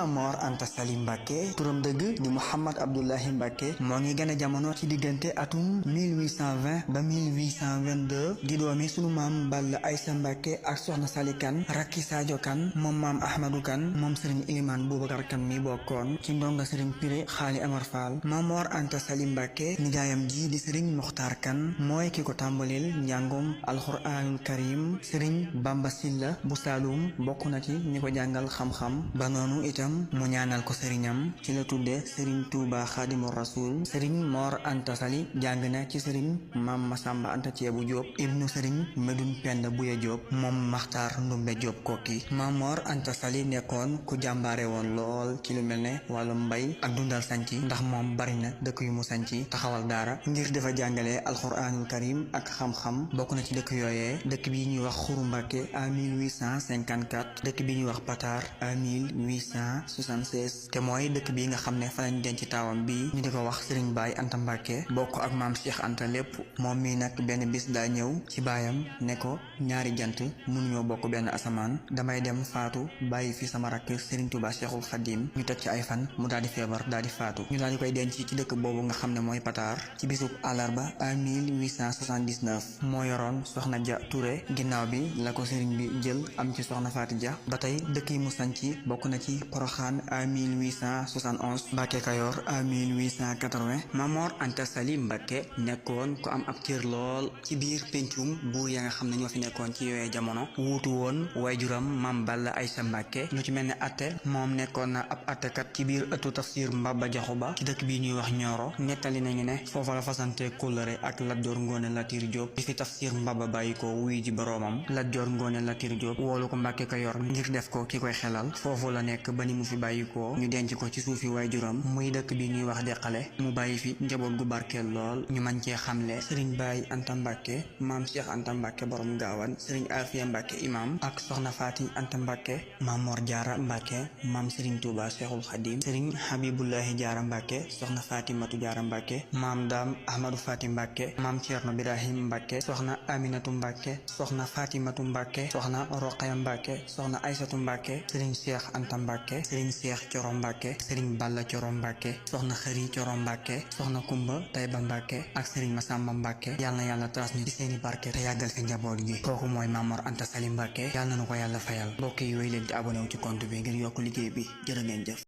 Mamor Anta Sali Mbàkke turam dëgg di Mouhamad Abdullahi Mbàkke moo ngi gane jamono ci diggante atum 1820 ba 1822 di doomi sunu maam Balla Aysa Mbàkke ak soxna Sali Kan rakki Sadio Kan moom maam Ahmadou Kan moom sëriñ Ilimaan Boubacar Kan mi bokkoon ci ndonga sëriñ Piré Xaali Amar Fall. Mamor Anta Sali Mbàkke nijaayam ji di sëriñ Moxtaar Kan mooy ki ko tàmbalil njàngum alxuraanul karim sëriñ Bamba Silla bu Saalum bokk na ci ñi ko jàngal xam-xam ba noonu itam mu ñaanal ko sëriñam ci la tudde sëriñ Tuuba Xaadimu Rasuul. sëriñ Mor Anta Sali jàng na ci sëriñ Maam Masamba Anta Ceebu Jóob ibnu sëriñ Medun Penda Buya Jóob moom Maxtaar Ndumbe Jóob Kokki. Mamor Anta Sali nekkoon ku jàmbaare woon lool ci lu mel ne wàllu mbay ak dundal sanci ndax moom bari na dëkk yu mu sanci taxawal daara ngir dafa jàngale alxuraanul karim ak xam-xam. bokk na ci dëkk yooyee dëkk bi ñuy wax Xuru Mbàkke à 1854 dëkk bi ñuy wax Patar à 1876 te mooy dëkk bi nga xam ne fa lañ denc taawam bi ñu di ko wax Sëriñ Baay Anta Mbàkke bokk ak maam Cheikh Anta lépp. moom mii nag benn bis daa ñëw ci baayam ne ko ñaari jant mënuñoo bokk benn asamaan damay dem faatu bàyyi fi sama rakk Sëriñ Tuubaa Cheikhul Xadim ñu teg ci ay fan mu daal di feebar daal di faatu ñu daal di koy denc ci dëkk boobu nga xam ne mooy Patar ci bisub àllarba à 1879 moo yoroon soxna Ja Touré ginnaaw bi la ko sëriñ bi jël am ci soxna Faati Ja. ba tey dëkk yi mu sanci bokk na ci Poroxaan à 1871 Mbàkke Kayoor à 1880. Mamor Anta Sali Mbàkke nekkoon ku am ab cër lool ci biir pencum buur ya nga xam ne ñoo fi nekkoon ci yooyee jamono wuutu woon waajuram Maam Balla Aysa Mbàkke lu ci mel ne atte moom nekkoon na ab attekat ci biir ëttu tafsir Mbaba Jaxu Ba ci dëkk bii ñuy wax Ñooro. nettali nañu ne foofa la fasante kóllëre ak Lat Joor Ngoone Latiir Jóob bi fi tafsir Mbaba bàyyi ko wuy ji boroomam. Lat Joor Ngoone Latiir Jóob woolu ko Mbàkke Kayoor ngir def ko ki koy xelal foofu la nekk ba ni mu fi bàyyi ko ñu denc ko ci suufi waajuram muy dëkk bi ñuy wax Deqale mu bàyyi fi njaboot gu barkeel lool ñu man cee xamle Sëriñ Baay Anta Mbàkke maam Cheikh Anta Mbàkke borom Gaawan Sëriñ Afiya Mbàkke imam ak soxna Faati Anta Mbàkke maam Mor Jaara Mbàkke maam Sëriñ Tuuba Cheikhul Xadim Sëriñ Habibullahi Jaara Mbàkke soxna Fatimatu Jaara Mbàkke maam Daam Ahmadu Faati Mbàkke maam Ceerno Birahim Mbàkke soxna Aminatu Mbàkke soxna Fatimatu Mbàkke soxna Roqaya Mbàkke soxna Aysatu Mbàkke Sëriñ Cheikh Anta Mbàkke Sëriñ Cheikh Coro Mbàkke Sëriñ Balla Coro Mbàkke soxna Xëri Coro Mbàkke soxna Kumba Tayba Mbàkke ak Sëriñ Masamba Mbàkke yàlla na yàlla taas ñu ci seeni barke te yàggal fi njaboot gi. kooku mooy Mamor Anta Sali Mbàkke yàlla na nu ko yàlla fayal. mbokk yi wéy leen di abonné wu ci compte bi ngir yokk liggéey bi jërë ngeen jëf.